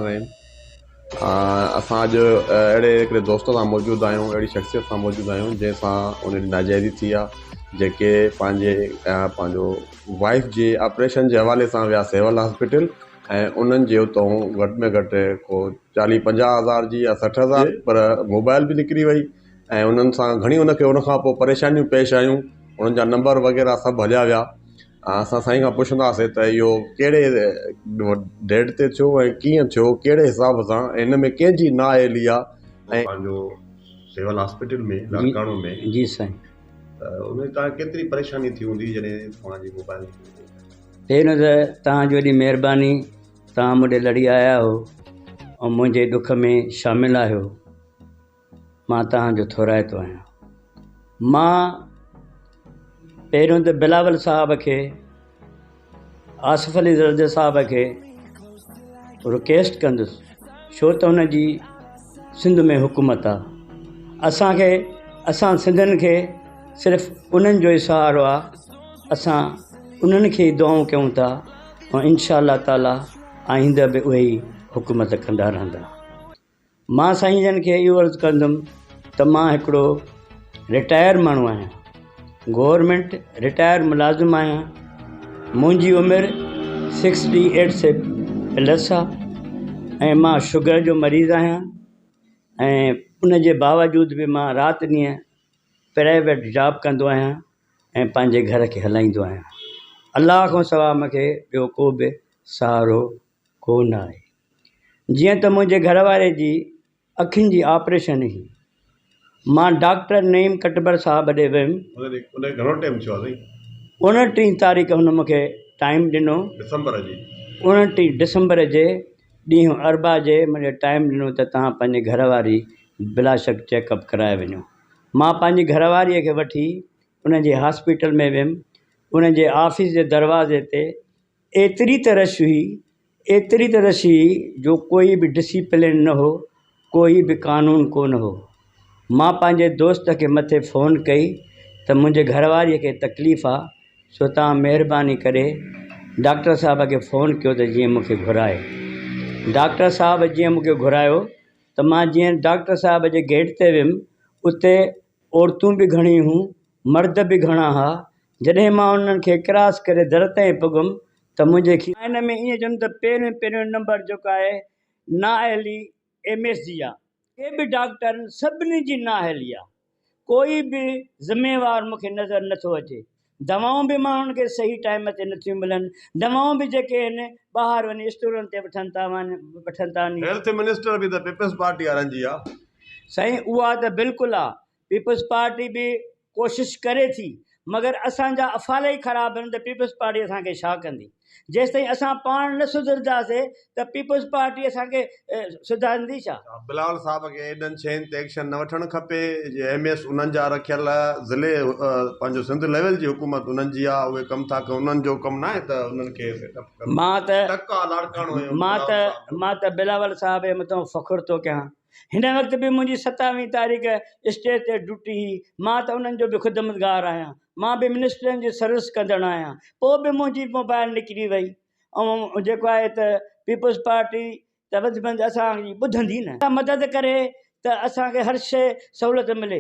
سائين اسان اڄ اهڙي هڪڙي دوست سان موجود آهيون اهڙي شخصيت سان موجود آهيون جنهن سان ان جي ناجائزي ٿي آهي جيڪي پنهنجي پنهنجو وائيف جي آپريشن جي حوالي سان ويا سول هاسپيٽل ۽ انهن جي اتان گهٽ ۾ گهٽ ڪو چاليهه پنجاهه هزار جي يا 60 هزار پر موبائل به نڪري وئي ۽ انهن سان گهڻي ان کي ان کان پوء پريشانيون پيش آيون انهن جا نمبر وغيره سڀ هليا ويا اسان سائين کان پڇنداسين ته اهو ڪهڙي ڊيٽ تي ٿيو ۽ ڪيئن ٿيو ڪهڙي حساب سان ۽ هن ۾ ڪنهن جي نااهلي آ ۽. پنهنجو سول هاسپيٽل ۾ لاڙڪاڻو ۾. جي سائين. ته ان ۾ توهان کي ڪيتري پريشاني ٿي هوندي جڏهن توهان جي موبائل نڪري وئي. پهريون ته توهان جي وڏي مهرباني توهان مون ڏي لڙي آيا آهيو ۽ منهنجي ڏک ۾ شامل آهيو. مان توهان جو ٿورائتو آهيان. مان پهريون ته بلاول صاحب کي آصف علي زرداري صاحب کي رڪويسٽ ڪندس ڇو ته هن جي سنڌ ۾ حڪومت آهي اسانکي اسان سنڌين کي صرف انهن جو ئي سهارو آهي اسان انهن کي ئي دعائون ڪيون ٿا ۽ انشاء الله تعاليٰ آئنده به اهي ئي حڪومت ڪندا رهندا. مان سائين جن کي اهو عرض ڪندم ته مان هڪڙو رٽائر ماڻهو آهيان گورنمينٽ رٽائر ملازم آهيان منهنجي عمر 68 سي پلس آهي ۽ مان شگر جو مريض آهيان ۽ ان جي باوجود به مان رات ڏينهن پرائيويٽ جاب ڪندو آهيان ۽ پنهنجي گهر کي هلائيندو آهيان الله کان سواءِ مون کي ٻيو ڪو به سهارو ڪو نه آهي. جيئن ته منهنجي گهر واري جي اکين جي آپريشن هئي. مان ڊاڪٽر نعيم ڪٽبر صاحب ڏي ويم. ان کي گهڻو ٽائيم ٿيو آهي سائين؟ 29 تاريخ هن مون کي ٽائيم ڏنو. ڊسمبر جي. 29 ڊسمبر جي ڏينهن اربع جي مون کي ٽائيم ڏنو ته توهان پنهنجي گهر واري بلاشڪ چيڪ اپ ڪرائي وڃو. مان پنهنجي گهر واريء کي وٺي ان جي هاسپيٽل ۾ ويم. ان جي آفيس جي دروازي تي ايتري ته رش هئي، ايتري ته رش هئي جو ڪوئي به ڊسيپلين نه هو، ڪوئي به قانون ڪونه هو. مان پنهنجي دوست کي مٿي فون ڪئي ته منهنجي گهر واريء کي تڪليف آ، سو توهان مهرباني ڪري ڊاڪٽر صاحب کي فون ڪيو ته جيئن مون کي گهرائي. ڊاڪٽر صاحب جيئن مون کي گهرايو ته مان جيئن ڊاڪٽر صاحب جي گيٽ تي ويم، اتي عورتون به گهڻيون هيون، مرد به گهڻا ها. جڏهن مان انهن کي ڪراس ڪري در تائين پڳم ته منهنجي کي. ان ۾ ائين چوندم ته پهريون پهريون نمبر جيڪو آهي نااهلي ايم ايس جي آ. ڪي به ڊاڪٽرن سڀني جي نااهلي آ. ڪوئي به ذميوار مون کي نظر نٿو اچي. دوائون به ماڻهن کي صحيح ٽائيم تي نٿيون ملن. دوائون به جيڪي آهن ٻاهر وڃي اسٽورن تي وٺن ٿا وٺن ٿا وڃي. هيلٿ منسٽر به ته پيپلز پارٽي وارن جي آ. سائين اها ته بلڪل آ پيپلز پارٽي به ڪوشش ڪري ٿي مگر اسان جا افعال ئي خراب آهن ته پيپلز پارٽي اسان کي ڇا ڪندي جيستائين اسان پاڻ نه سڌرنداسي ته پيپلز پارٽي اسان کي سڌاريندي ڇا؟ بلاول صاحب کي ايڏن شين تي ايڪشن نه وٺڻ کپي جي ايم ايس انهن جا رکيل ضلعي پنهنجو سنڌ ليول جي حڪومت انهن جي آ اهي ڪم ٿا ڪن انهن جو ڪم ناهي ته انهن کي سيٽ اپ ڪرڻ مان ته ٽڪ آ لاڙڪاڻو ۽ مان بلاول ته صاحب جو. مان ته بلاول صاحب جي مٿان فخر ٿو ڪيان هن وقت به منهنجي ستاويهين تاريخ اسٽيج تي ڊيوٽي هئي، مان ته انهن جو به خدمتگار آهيان، مان به منسٽرن جي سروس ڪندڙ آهيان، پوء به منهنجي موبائل نڪري وئي ۽ جيڪو آهي ته پيپلز پارٽي ته وڌ ۾ وڌ اسان جي ٻڌندي نه. مدد ڪري ته اسان کي هر شيء سهولت ملي.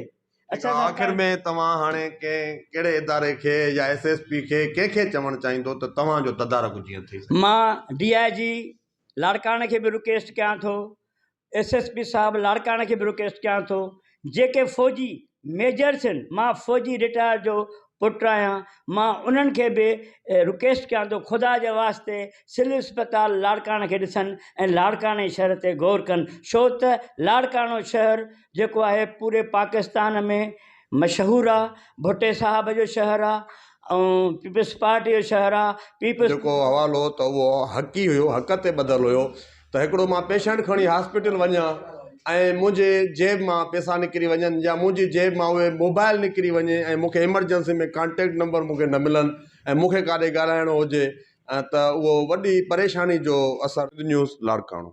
آخر ۾ توهان هاڻي ڪنهن ڪهڙي اداري کي يا ايس ايس پي کي ڪنهن کي چوڻ چاهيندو ته توهان جو تدارڪ جيئن ٿي سگهي. مان ڊي I جي لاڙڪاڻي کي به رڪويسٽ ڪيان ٿو، ايس ايس پي صاحب لاڙڪاڻي کي به رڪويسٽ ڪيان ٿو، جيڪي فوجي ميجرس آهن، مان فوجي رٽائر جو پٽ آهيان، مان انهن کي به رڪويسٽ ڪيان ٿو خدا جي واسطي سول اسپتال لاڙڪاڻي کي ڏسن ۽ لاڙڪاڻي شهر تي غور ڪن، ڇو ته لاڙڪاڻو شهر جيڪو آهي پوري پاڪستان ۾ مشهور آ، ڀٽي صاحب جو شهر آ ۽ پيپلز پارٽي جو شهر آ، پيپلز. جيڪو حوالو هو ته اهو حقي هيو، حق تي ٻڌل هيو ته هڪڙو مان پيشنٽ کڻي هاسپيٽل وڃان ۽ منهنجي جيب مان پيسا نڪري وڃن يا منهنجي جيب مان اهي موبائل نڪري وڃي ۽ مون کي ايمرجنسي ۾ ڪانٽيڪٽ نمبر مون کي نه ملن ۽ مون کي ڪاڏي ڳالهائڻو هجي ته اهو وڏي پريشاني جو اثر. نيوز لاڙڪاڻو.